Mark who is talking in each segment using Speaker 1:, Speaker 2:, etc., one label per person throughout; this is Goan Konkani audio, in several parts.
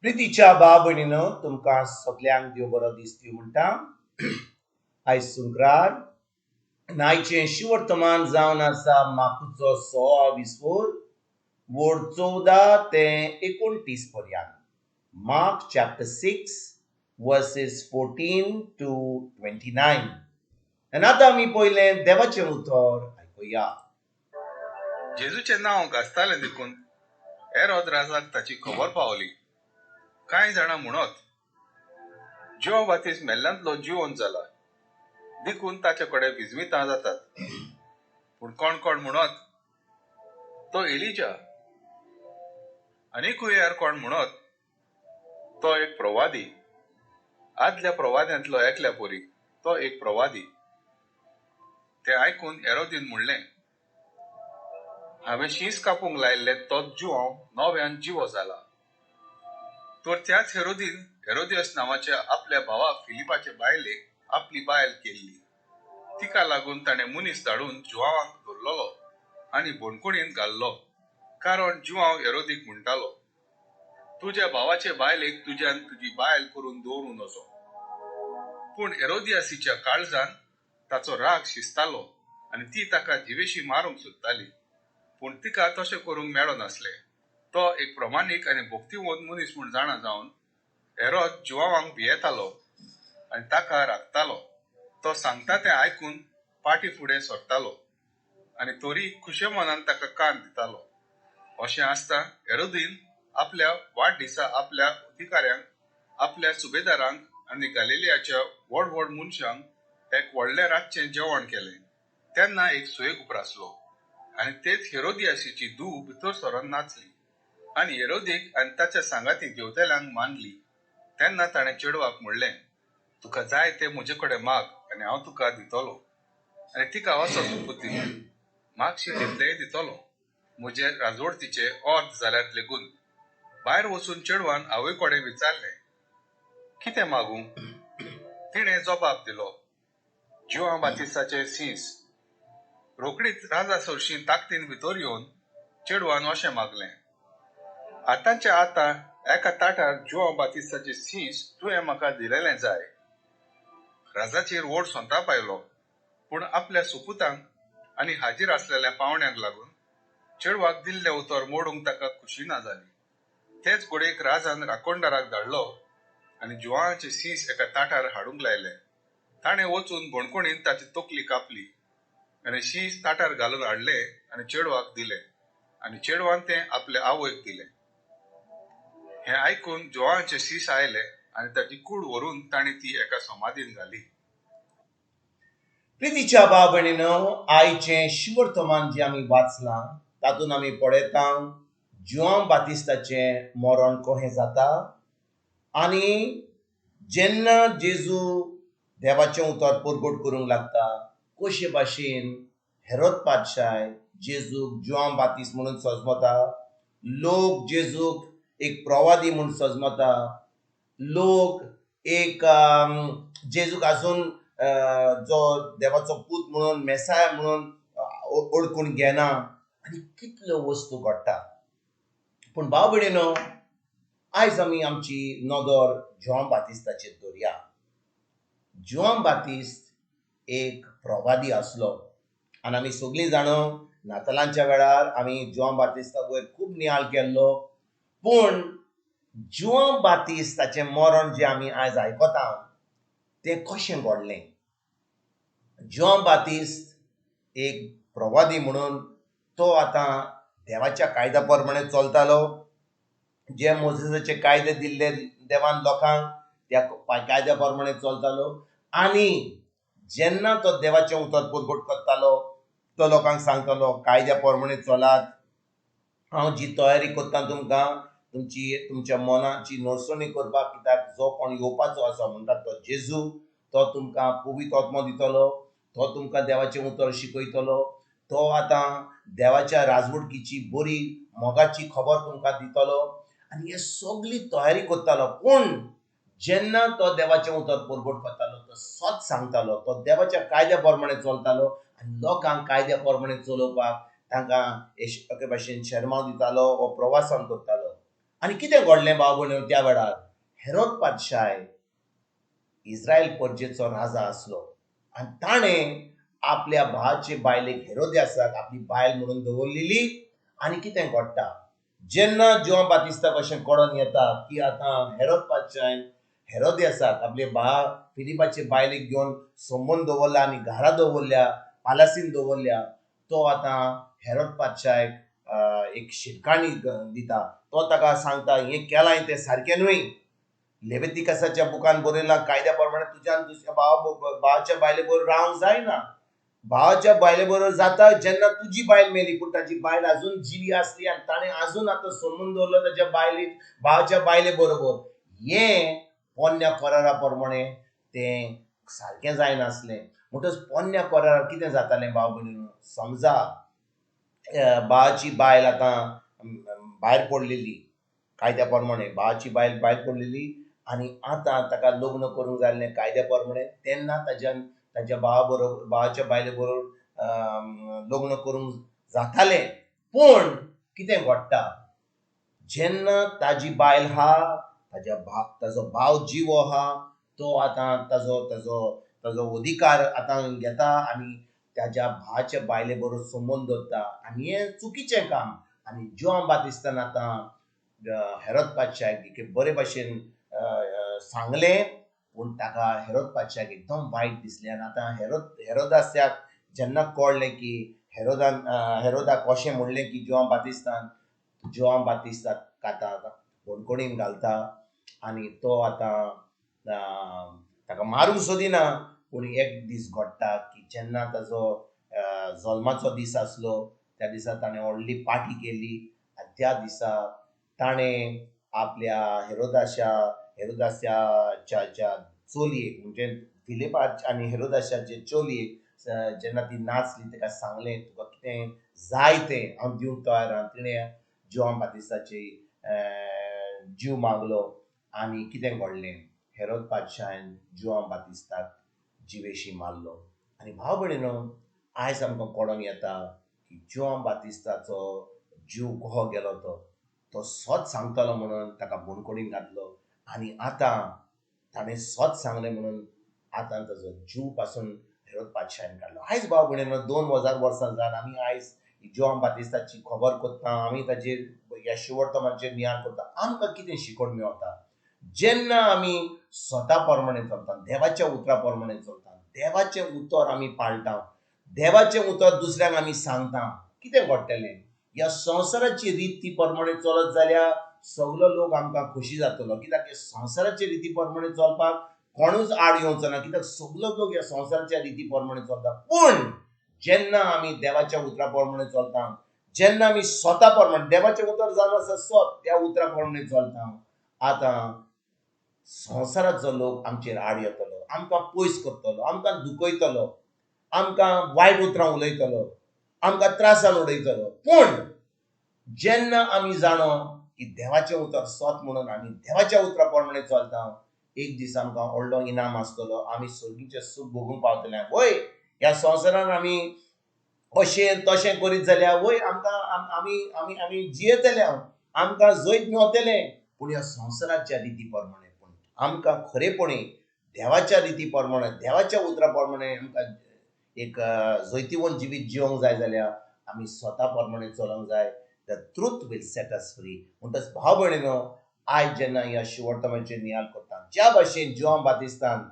Speaker 1: प्रितीच्या भाव भयणीनो, तुमकां सगल्यांक देव बरो दीस दिवं म्हणटा. आयज सुंक्रार आयचें शिवर्तमान जावन आसा मार्कुचो 16 विस्वोर वोर 14 ते 29 पर्यंत. Mark chapter 6 verses 14 to 29. आनी आतां आमी पयलें देवाचें उतर आयकुया.
Speaker 2: जेजूचें नांव गाजतालें देखून हेरोद राजाक ताची खबर पावली. कांय जाणां म्हणत, जुआंव बातिस्त मेल्ल्यांतलो जिवंत जाला, देखून ताचे कडेन विजमितां जातात. पूण कोण कोण म्हणत, तो एलिजा. आनीकूय हेर कोण म्हणत, तो एक प्रवादी, आदल्या प्रवाद्यांतलो एकल्या परी तो एक प्रवादी. तें आयकून हेरोदीन म्हणलें, हांवें शींस कापूंक लायिल्लें तोच जुआंव नव्यान जिवो जाला. तर त्याच हेरोदीन हेरोदियस नांवाच्या आपल्या भावा फिलिपाचे बायलेक आपली बायल केल्ली. तिका लागून ताणें मनीस धाडून जुआंवाक धरलेलो आनी बणकुणीन घाल्लो, कारण जुआंव हेरोदीक म्हणटालो, तुज्या भावाचे बायलेक तुज्यान तुजी बायल करून दवरूं नजो. पूण हेरोदियासीच्या काळजान ताचो राग शिजतालो आनी ती ताका जिवेशी मारूंक सोदताली. पूण तिका तशें करूंक मेळनासलें. तो एक प्रमाणीक आनी भक्तिवंत मनीस म्हूण जाणा जावन हेरोद जुआंवाक भियेतालो आनी ताका राखतालो. तो सांगता तें आयकून पाटी फुडें सरतालो आनी तरी खुशे मनान ताका कान दितालो. अशें आसता हेरोदीन आपल्या वाडदिसा आपल्या अधिकाऱ्यांक, आपल्या सुबेदारांक आनी गालिलियाच्या व्हड व्हड मनशांक एक व्हडलें रातचें जेवण केलें. तेन्ना एक सुयेग उप्रासलो आनी तेच हेरोदियासीची धूव भितर सरून नाचली आनी हेरोदीक आनी ताच्या सांगाती जेवतल्यांक मानली. तेन्ना ताणें चेडवाक म्हणलें, तुका जाय तें म्हजे कडेन माग आनी हांव तुका दितलो. आनी तिका असो सोपूत दिलो, मागशी तितलेंय दितलो, म्हजे राजवडतीचें अर्द जाल्यार लेगून. भायर वचून चेडवान आवय कडेन विचारलें, कितें मागूं? तिणें जबाब दिलो, जुआंव बातिस्ताचें शींस. रोखडीच राजा सरशीं ताकदीन भितर येवन चेडवान अशें मागलें, आतांच्या आतां एका ताटार जुआंव बातिस्ताचें शींस तुवें म्हाका दिलेलें जाय. राजाचेर व्हड संताप आयलो, पूण आपल्या सुपुतांक आनी हाजीर आसलेल्या पावण्यांक लागून चेडवाक दिल्लें उतर मोडूंक ताका खुशी ना जाली. तेच घडयेक राजान राखणदाराक धाडलो आनी जुआंवाचें शींस एका ताटार हाडूंक लायलें. ताणें वचून बणकुणीन ताची तकली कापली आनी शींस ताटार घालून हाडलें आनी चेडवाक दिलें आनी चेडवान तें आपले आवयक दिलें. हें आयकून जुआंवाचें शींस आयलें आनी ताची कूड व्हरून ताणें ती एका समाधीन घाली.
Speaker 1: प्रितीच्या भाव भयणीनो, आयचें शिवर्तमान जें आमी वाचलां तातूंत आमी पळयता जुआंव बातिस्ताचें मरण कशें जाता आनी जेन्ना जेजू देवाचें उतर परगट करूंक लागता कशे भाशेन हेरोद पातशाय जेजूक जुआंव बातिस्त म्हणून सजमता, लोक जेजूक एक प्रवादी म्हूण सजमता, लोक एक जेजूक आजून जो देवाचो पूत म्हणून मेसाय म्हणून ओळखून घेना आनी कितल्यो वस्तू घडटा. पूण भाव भयणीनो, आयज आमी आमची नदर जुआंव बातिस्ताचेर दवरया. जुआंव बातिस्त एक प्रवादी आसलो आनी आमी सगळीं जाणां नातालांच्या वेळार आमी जुआंव बातिस्ता वयर खूब नियाळ केल्लो. पूण जुआंव बातिस्ताचें मरण जें आमी आयज आयकता तें कशें घडलें? जुआंव बातिस्त एक प्रवादी म्हणून तो आतां देवाच्या कायद्या प्रमाणे चलतालो. जे मोजेसाचे कायदे दिल्ले देवान लोकांक त्या कायद्या प्रमाणे चलतालो आनी जेन्ना तो देवाचें उतर परगट करतालो तो लोकांक सांगतालो, कायद्या प्रमाणे चलात, हांव जी तयारी करता तुमकां तुमची तुमच्या मनाची नडसणी करपाक, कित्याक जो कोण येवपाचो आसा म्हणटात तो जेजू, तो तुमकां पवित्र आत्मो दितलो, तो तुमकां देवाचें उतर शिकयतलो, तो आतां देवाच्या राजवडकीची बरी मोगाची खबर तुमकां दितलो आनी हे सगळी तयारी करतालो. पूण जेन्ना तो देवाचें उतर परगट करतालो तो सत सांगतालो, तो देवाच्या कायद्या प्रमाणे चलतालो आनी लोकांक कायद्या प्रमाणे चलोवपाक तांकां एके भाशेन शेरमांव दितालो वो प्रवासान करतालो. आनी कितें घडलें भाव भयणीनो त्या वेळार हेरोद पातशाय इस्रायल परजेचो राजा आसलो आनी ताणें आपल्या भावाचे बायलेक हेरोदियासाक आपली बायल म्हणून दवरलेली. आनी कितें घडटा जेन्ना जुआंव बातिस्ताक अशें कळोन येता की आतां हेरोद पातशायन हेरोदियासाक आपले भाव फिलिपाचे बायलेक घेवन संबंद दवरला आनी घरा दवरल्या, पालासीन दवरल्या, तो आतां हेरोद पातशायक एक शिटकाणी दिता. तो ताका सांगता हें केलां तें सारकें न्हय, लेवेतिकासाच्या बुकान बरयलां कायद्या प्रमाणे तुज्यान दुसऱ्या भावाच्या बायले बरोबर रावंक जायना. भावाच्या बायले बरोबर जाता जेन्ना तुजी बायल मेली, पूण ताजी बायल अजून जिवी आसली आनी ताणें अजून आतां संबंद दवरलो ताच्या बायले भावाच्या बायले बरोबर. हें पोन्न्या करारा प्रमाणे तें सारकें जायनासलें. म्हणटच पोन्न्या करारार कितें जातालें भाव भयणीनो, समजा भावाची बायल आतां भायर पडलेली कायद्या प्रमाणे, भावाची बायल भायर पडलेली आनी आतां ताका लग्न करूंक जाय आसलें कायद्या प्रमाणे, तेन्ना ताज्यान ताच्या भावा बरोबर भावाच्या बायले बरोबर लग्न करूंक जातालें. पूण कितें घडटा जेन्ना ताजी बायल आहा, ताज्या ताजो भाव जिवो आहा, तो आतां ताजो ताजो ताजो अधिकार आतां घेता आनी ताज्या भावाच्या बायले बरोबर संबंद दवरता आनी हें चुकीचें काम. आनी जुआंव बातिस्तान आतां हेरोद पातशाक बरे भाशेन सांगलें, पूण ताका हेरोद पातशाक एकदम वायट दिसलें. आनी आतां हेरोदासाक जेन्ना कळ्ळें की हेरोदान हेरोदाक अशें म्हणलें की जुआंव बातिस्ताक आतां बणकोणीन घालता आनी तो आतां ताका मारूंक सोदिना. पूण एक दीस घडटा की जेन्ना ताजो जल्माचो दीस आसलो त्या दिसा ताणें व्हडली पार्टी केली आनी त्या दिसा ताणें आपल्या हेरोदासाच्या चलयेक म्हणजे फिलिपाच्या आनी हेरोदासाचे चलयेक जेन्ना ती नाचली ताका सांगलें तुका कितें जाय तें हांव दिवंक तयार आहा. तिणें जुआंव बातिस्ताची जीव मागलो आनी कितें घडलें, हेरोद पातशायन जुआंव बातिस्ताक जिवेशी मारलो. आनी भाव भयणीनो आयज आमकां कळोन येता की जुआंव बातिस्ताचो जीव कसो गेलो, तो सत सांगतालो म्हणून ताका बणकोणीन घातलो आनी आतां ताणें सत सांगलें म्हणून आतां ताजो जीव पासून हेरोद पातशायन काडलो. आयज भाव भयणीनो 2000 वर्सां जावन आमी आयज जुआंव बातिस्ताची खबर करता, आमी ताजेर ह्या शिवर्तमाचेर नियाळ करता. आमकां कितें शिकवण मेळटा जेन्ना आमी स्वता प्रमाणे चलता, देवाच्या उतरा प्रमाणे चलता, देवाचें उतर आमी पाळटा, देवाचें उतर दुसऱ्यांक आमी सांगता, कितें घडटलें? ह्या संवसाराची रिती प्रमाणे चलत जाल्यार सगलो लोक आमकां खोशी जातलो, कित्याक संवसाराचे रिती प्रमाणे चलपाक कोणूच आड येवचो ना, कित्याक सगलो लोक ह्या संवसाराच्या रिती प्रमाणे चलता. पूण जेन्ना आमी देवाच्या उतरा प्रमाणे चलता, जेन्ना आमी स्वता प्रमाणे देवाचें उतर जावन आसा सत, त्या उतरा प्रमाणे चलता, आतां संवसाराचो लोक आमचेर आड येतलो, आमकां पयस करतलो, आमकां दुखयतलो, आमकां वायट उतरां उलयतलो, आमकां त्रासान उडयतलो. पूण जेन्ना आमी जाणो की देवाचें उतर सत म्हणून आमी देवाच्या उतरा प्रमाणे चलता, एक दीस आमकां व्हडलो इनाम आसतलो, आमी सर्गीचें सूख भोगूंक पावतले. वय ह्या संवसारान आमी अशें तशें करीत जाल्यार वय आमकां आमी आमी आमी जियेतले, आमकां जैत मेवतलें, पूण ह्या संवसाराच्या रिती प्रमाणे. पूण आमकां खरेपणी देवाच्या रिती प्रमाणे, देवाच्या उतरा प्रमाणे आमकां एक जैतिवंत जिवीत जिवंक जाय जाल्यार आमी स्वता प्रमाणे चलोवंक जाय. The truth will set us free. म्हणटच भाव भयणीनो आयज जेन्ना ह्या शिवर्तमाचेर नियाळ करता, ज्या भाशेन जुआंव बातिस्तान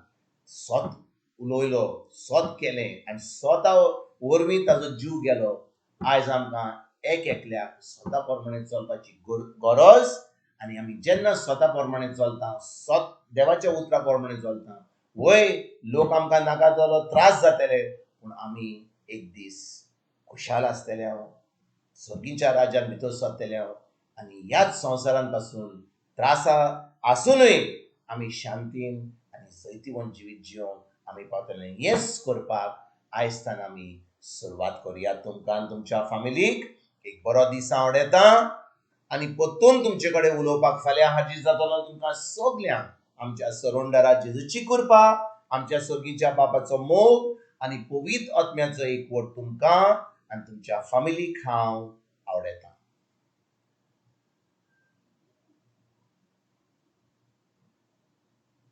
Speaker 1: सत उलयलो, सत केलें आनी स्वता वरवीं ताजो जीव गेलो, आयज आमकां एक एकल्याक स्वता प्रमाणे चलपाची गरज. आनी आमी जेन्ना स्वता प्रमाणे चलता, सत देवाच्या उतरा प्रमाणे चलता, वय लोक आमकां नाका जालो त्रास जातले, पूण आमी एक दीस खुशाल आसतले हांव, सर्गीच्या राज्यान भितर सरतले हांव आनी ह्याच संवसारान पासून त्रासा आसुनूय आमी शांतीन आनी जैतिवंत जिवीत जिवंक आमी पावतले. हेंच करपाक आयज आमी सुरवात करुया. तुमकां आनी तुमच्या फामिलीक एक बरो दीस हांव उडयता आनी परतून तुमचे कडेन उलोवपाक फाल्यां हाजीर जातलो. तुमकां सगल्यांक आमच्या सरोंडरा जेजूची कृपा, आमच्या सर्गीच्या बापाचो मोग आनी पवित्र आत्म्याचो एकवट तुमकां आनी तुमच्या फामिलीक हांव आवडयता.